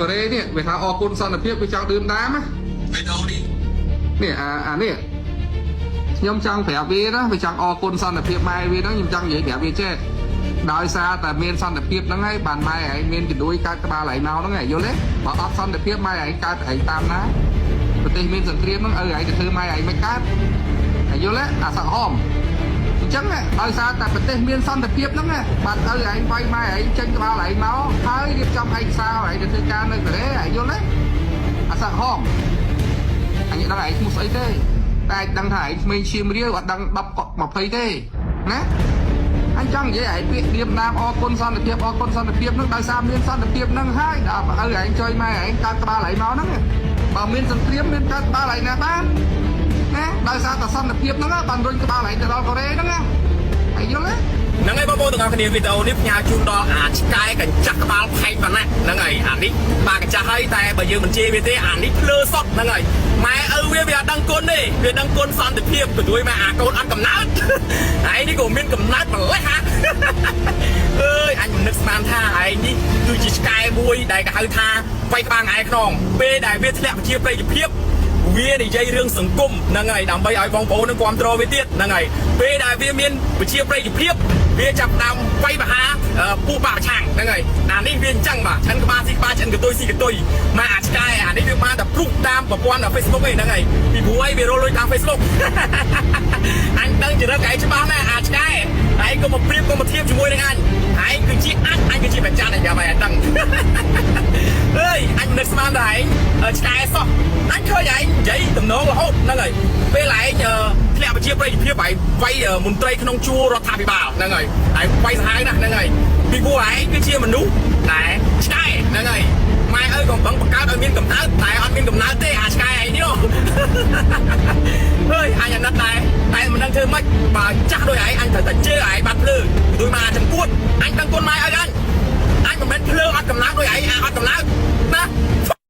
កូរ៉េនេះវាថាអរគុណសន្តិភាពវាចង់ឌឿមដាមណា វីដេអូនេះ នេះអាអានេះខ្ញុំចង់ប្រាប់វាណាវាចង់អរគុណសន្តិភាពម៉ែវាហ្នឹងខ្ញុំចង់និយាយប្រាប់វាចេះដោយសារតែមានសន្តិភាពហ្នឹងហើយបានម៉ែឯងមានជំនួយកើតក្បាលឯងមកហ្នឹងឯងយល់ទេបើអត់សន្តិភាពម៉ែឯងកើតឯងតាមណាប្រទេសមានសង្គ្រាមហ្នឹងឪឯងទៅធ្វើម៉ែឯងមិនកើតឯងយល់ទេអាសក់ហមអញ្ចឹងដោយសារតែប្រទេសមានសន្តិភាពហ្នឹងបានឪឯងវាយម៉ែឯងចេញក្បាលឯងមកហើយរៀបចំឯកសារឲ្យឯងទៅធ្វើការនៅកូរ៉េឯងយល់ទេអាសក់ហម អញដឹងឯងឈ្មោះស្អីទេតែឯងដឹងថាឯងក្មេងឈាមរាវអត់ដឹង10កក់20ទេណាអញចង់និយាយឯងពាក្យឌៀមដាមអរគុណសន្តិភាពអរគុណសន្តិភាពហ្នឹងដោយសារមានសន្តិភាពហ្នឹងហើយដល់ឪឯងចុយម៉ែឯងកើតក្បាលឯងមកហ្នឹងបើមានសង្គ្រាមមានកើតក្បាលឯងណាបានណាដោយសារតែសន្តិភាពហ្នឹងបានរុញក្បាលឯងទៅដល់កូរ៉េហ្នឹងណាឯងយល់ទេ ហ្នឹងហើយបងប្អូនទាំងអស់គ្នាវីដេអូនេះផ្ញើជូនដល់អាឆ្កែកញ្ចាស់ក្បាលផែងវណ្ណៈហ្នឹងហើយអានេះបាទកញ្ចាស់ហើយតែបើយើងមិនជេរវាទេអានេះភ្លើសុតហ្នឹងហើយម៉ែឪវាវាអត់ដឹងគុណទេវាដឹងគុណសន្តិភាពទៅជួយម៉ែអាកូនអត់កំណើត ឯងនេះក៏មានកំណើតម្លេះហា អើយអញមិននឹកស្មានថាឯងនេះគឺជាឆ្កែមួយដែលគេហៅថាវាយក្បាលឯខ្នងពេលដែលវាធ្លាក់ប្រជាប្រិយភាព វានិយាយរឿងសង្គមហ្នឹងហើយដើម្បីឲ្យបងប្អូននឹងគ្រប់គ្រងវាទៀតហ្នឹងហើយពេលដែលវាមានប្រជាប្រិយភាពវាចាប់ផ្ដើមវាយប្រហារពួកបពប្រឆាំងហ្នឹងហើយអានេះវាអញ្ចឹងបាទឆិនក្បាលស៊ីក្បាលឆិនកតុយស៊ីកតុយមកអាឆ្កែអានេះវាបានតែព្រុសតាមប្រព័ន្ធ Facebook ឯងហ្នឹងហើយពីព្រោះអីវារលុយតាម Facebook អញដឹងចរិតឯងច្បាស់ណាស់អាឆ្កែឯងក៏មកប្រៀបក៏មកធៀបជាមួយនឹងអញឯងគឺជាអញអញគឺជាប្រច័នឯងប្រាប់ឯងឲ្យដឹង អើយអញមិននឹកស្មានថាឯងឆ្កែសោះអញឃើញឯងនិយាយតំណងរហូតហ្នឹងហើយពេលឯងធ្លាក់ប្រជាប្រិយភាពឯងវាយមន្ត្រីក្នុងជួររដ្ឋាភិបាលហ្នឹងហើយឯងវាយសាហាវណាស់ហ្នឹងហើយពីព្រោះឯងគឺជាមនុស្សដែលឆ្កែហ្នឹងហើយម៉ែឪក៏បង្បង្កើតឲ្យមានកំណើតតែអត់មានកំណើតទេអាឆ្កែឯងនេះ អើយអញអាណិតដែរតែមិនដឹងធ្វើម៉េចបើចាស់ដូចឯងអញត្រូវតែជេរឯងបាត់ភ្លើដូចមកចំពួតអញដឹងគុណម៉ែឪអញអញមិនមែនភ្លើអត់កំណើតដូចឯងអាអត់កំណើត